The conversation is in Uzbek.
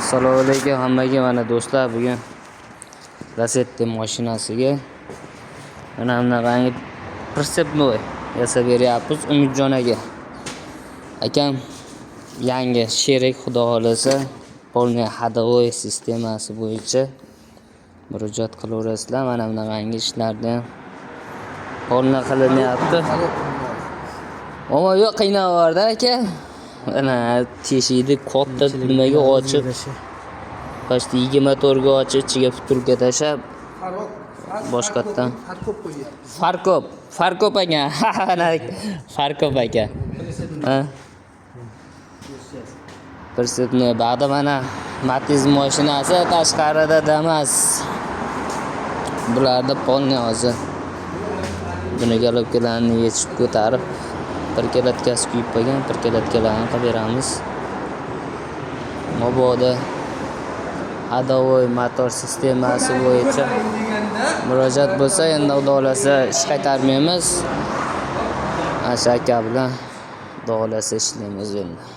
Assalomu alaykum hammaga. Mana do'stlar, bugun Lacetti mashinasiga mana bunaqangi прицепной yasab beryapmiz Umidjon aka. Akam yangi sherik, xudo xohlasa, полный ходовой sistemasi bo'yicha murojaat qilaverasizlar. Mana bunaqangi ishlarni ham полный qilinyapti. Omon yo'q, qiynab yubordi aka. Mana teshikni katta nimaga ochib, почти 24 ga ochib, ichiga втулка tashlab, boshqatdan. Фаркоп qo'yyapmiz. Фаркоп, фаркоп aka. Mana фаркоп aka. Ha? Прицепной bag'da mana Matiz mashinasi, tashqarida Damas. Bularda полный hozir. Buni головка larni yechib ko'tarib, прокладка si kuyib qolgan, прокладка larni qilib beramiz. Mabodo ходовой motor sistemasi bo'yicha murojaat bo'lsa, endi xudo xohlasa ish qaytarmaymiz. Mana shu aka bilan xudo xohlasa ishlaymiz endi.